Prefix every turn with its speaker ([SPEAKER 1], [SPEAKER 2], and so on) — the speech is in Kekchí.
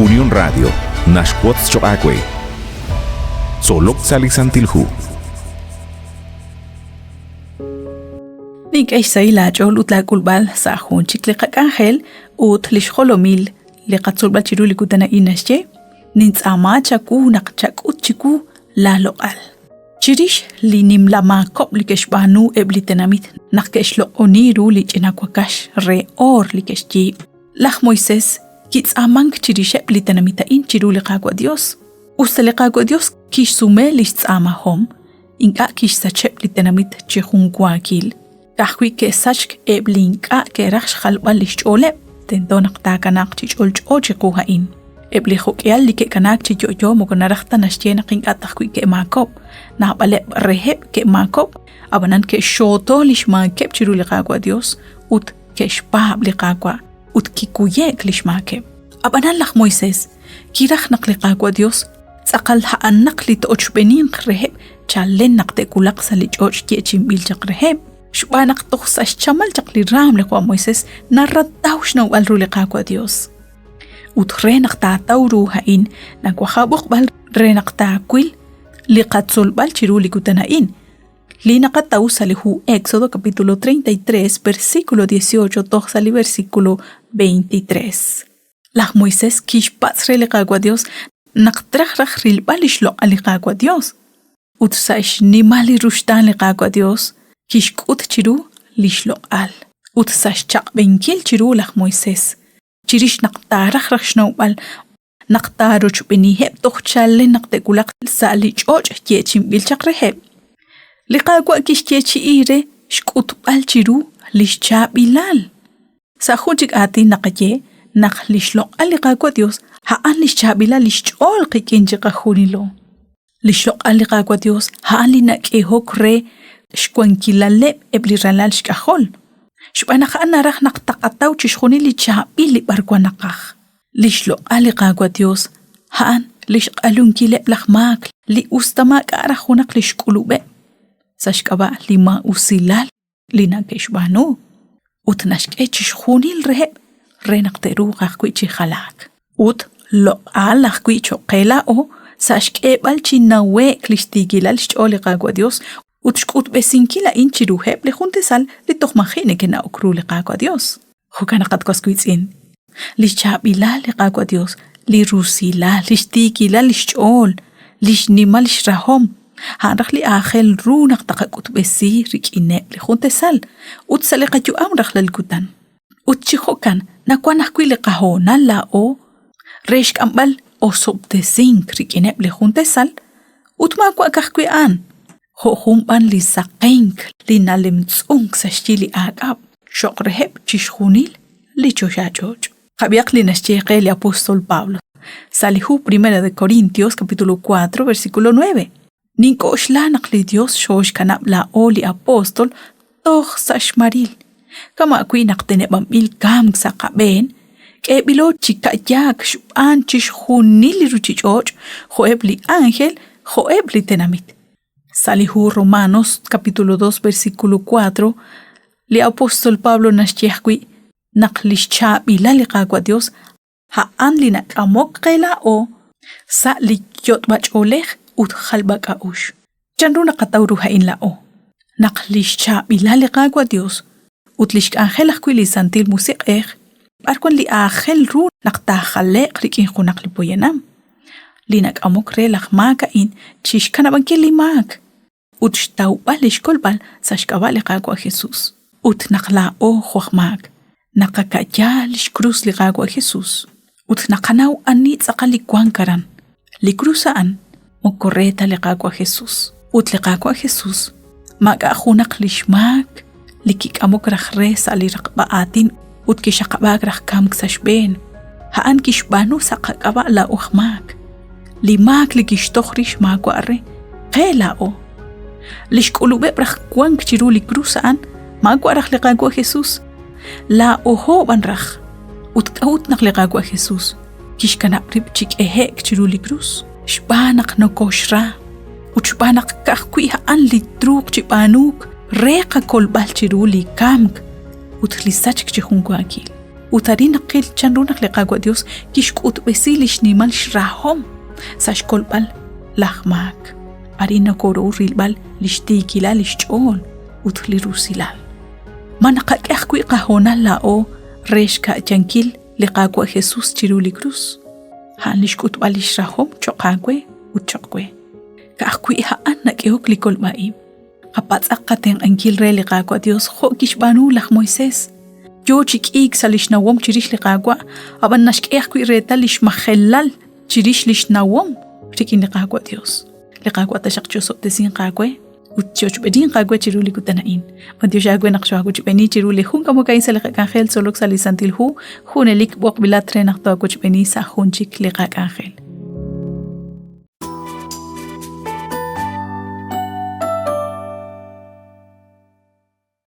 [SPEAKER 1] Unión Radio naxwotz choq' aawe. Tzolok sa' li Santil Hu.
[SPEAKER 2] Nink'e xsahil laach'ool ut laak'ulb'al sa' jun chik li qak'anjel ut li xjolomil li qatzolb'al chiru li kutan a'in naxye nintz'aama chawu naq chak'ut chiwu laaloq'al. Chirix li nimla maakob' li ke'xb'aanu eb' li tenamit naq ke'xloq'oni ru li ch'ina wakax re oor li ke'xyiib', laj Moisés kitz'aamank chirixeb' li tenamit a'in chiru li Qaawa' Dios. Us ta li Qaawa' Dios kixsume li xtz'aamahom, ink'a' kixsacheb' li tenamit chi junwaakil, ka'ajwi' ke'sachk eb' li ink'a' ke'raj xjalb'al li xch'ooleb', tento naq taakanaaq chi ch'olch'o chiqu a'in. Eb' li jo'k'ihal li ke'kanaak chi yo'yo moko naraj ta naxye naq ink'a' ta ajwi' ke'maakob'k, naab'aleb' reheb' ke'maakob'k, ab'anan ke'xxooto li xmaakeb' chiru li Qaawa' Yos ut ke'xpaab' li Qaawa' ut kikuye'k li xmaakeb'. Ab'anan laj Moisés kiraj naq li Qaawa' Yos tz'aqal a'anaq li to'ochb'eninq reheb' chalen naq te'wulaq sa' li ch'och' yeechi'inb'il chaq reheb', xb'aan naq toj sa' xchamal chaq li raam li Jwan Moisés narataw xnawb'al ru li Qaawa' Dios. Ut re naq taataw ru a'in, nawaj aab'oqb'al re naq taawil li qatzolb'al chiru li kutan a'in, li naqataw sa' li hu Éxodo capítulo 33, versículo 18 toj sa' li versículo 23. Laj Moisés kixpatz' re li Qaawa' Dios naq traj raj rilb'al lix loq'al li Qaawa' Dios. Ut sa' xnimal li ruxtaan li Qaawa' Dios kixk'ut chiru lix loq'al. Ut sa' xchaq'b'enkil chiru laj Moisés, chirix naq taaraj raj xnawb'al naq taarochb'eniheb' toj chalen naq te'wulaq sa' li ch'och' yeechi'inb'il chaq reheb'. Li Qaawa' kixyeechi'i re xk'utb'al chiru lix chaab'ilal. Sa' jun chik aatin naqaye naq li xloq'al li Qaawa' Dios a'an li xchaab'ilal li xch'ool qik'in chiqajunilo. Li xloq'al li Qaawa' Dios a'an li nak'ehok re xwankilaleb' eb' li ralal xk'ajol, xb'aan naq a'an naraj naq taqataw chixjunil li chaab'il li b'arwan naqaj. Li xloq'al li Qaawa' Dios a'an li xq'alunkileb' laj maak li us ta maak'a' raj junaq li xk'ulub'eb' sa' xk'ab'a' li maa'usilal li neke'xb'aanu ut naxk'e chixjunil reheb' re naq te'ruuq ajwi' chi jalaak. Ut loq'al ajwi' cho'q qe laa'o sa' xk'eeb'al chi nawe'k li xtiikilal xch'ool li Qaawa' Dios ut xk'utb'esinkil a'in chiruheb' li jun tasal li toj maji' neke'na'ok ru li Qaawa' Dios. Jo'kan naq, at was wiitz'in, li xchaab'ilal li Qaawa' Dios, li rusilal, li xtiikilal li xch'ool, li xnimal xrahom, a'an raj li aajel ru naq taqak'utb'esi rik'ineb' li jun tasal ut sa' li qayu'am rajlal kutan. Ut chi jo'kan nawan ajwi' li qahoonal laa'o re xk'amb'al osob'tesink rik'ineb' li jun tasal ut maawa' ka'ajwi' a'an, jo' jun b'an li saqenk li nalemtz'unk sa' xyi li aak'ab' cho'q reheb' chixjunil li choxach'och'. Qab'ihaq li naxye qe li apóstol Pablo sa' li hu Primera de Corintios capítulo 4 versículo 9. Nink'oxla naq li Dios xooxkanab' laa'o li apóstol toj sa' xmaril, kama' wi' naq teneb'anb'il kamk sa' qab'een, k'eeb'ilo chi ka'yaak xb'aan chixjunil li ruuchich'och' jo'eb' li ánjel jo'eb' li tenamit. Sa' li hu Romanos capítulo 2 versículo 4, li apóstol Pablo naxye ajwi' naq li xchaab'ilal li Qaawa' Dios a'an li nak'amok qe laa'o sa' li yot'b'ach'oolej ut jalb'ak'a'uxl. Chanru naqataw ru a'in laa'o? Naq li xchaab'ilal li Qaawa' Dios ut lix k'anjel ajwi' li Santil Musiq'ej, b'ar wan li aajel ru naq taajale'q rik'in junaq li poyanam, li nak'amok re laj maak a'in chixkanab'ankil li maak ut xtawb'al lix kolb'al sa' xk'ab'a' li Qaawa' Jesus. Ut naq laa'o jo' aj maak, naqaka'ya lix krus li Qaawa' Jesus ut naqanaw ani tz'aqal li wank aran. Li krus a'an moko re ta li Qaawa' Jesus. Ut li Qaawa' Jesus maak'a' junaq lix maak li kik'amok raj re sa' li raqb'a aatin ut kixaqab'aak raj kamk sa' xb'een. A'an kixb'aanu sa' qak'ab'a' laa'o aj maak. Li maak li kixtoj rix maawa' re, qe laa'o. Li xk'ulub'eb' raj wank chiru li krus a'an maawa' raj li Qaawa' Jesus, laa'oho b'an raj. Ut k'a'ut naq li Qaawa' Jesus kixkanab' rib' chi k'ehe'k chiru li krus? Xb'aan naq nokoxra ut xb'aan naq ka'ajwi' a'an li truuq chi b'aanuuk re qakolb'al chiru li kamk ut li sachk chi junwaakil. Ut arin naqil chanru naq li Qaawa' Dios kixk'utb'esi li xnimal xrahom sa' xkolb'al laj maak. Arin nokoru rilb'al li xtiikilal li xch'ool ut li rusilal. Ma naqak'e ajwi' qahoonal laa'o re xka'yankil li Qaawa' Jesus chiru li krus? A'an li xk'utb'al li xrahom cho'q aawe ut cho'q we. Ka'ajwi' a'an nak'ehok li kolb'a-ib'. Qapatz'aq qatenq'ankil re li Qaawa' Dios jo' kixb'aanu laj Moisés. Yoo chi k'iik sa' lix nawom chirix li Qaawa', ab'an naxk'e ajwi' reetal lix majelal chirix lix nawom rik'in li Qaawa' Dios. Li Qaawa' taxaq chi'osob'tesinq aawe ut chi'ochb'eninq aawe chiru li kutan a'in. B'antiox aawe naq xoo'aawochb'eeni chiru li jun k'amok a'in sa' li qak'anjel tzolok sa' li Santil Hu, junelik b'oqb'ilat re naq too'aawochb'eeni sa' jun chik li qak'anjel.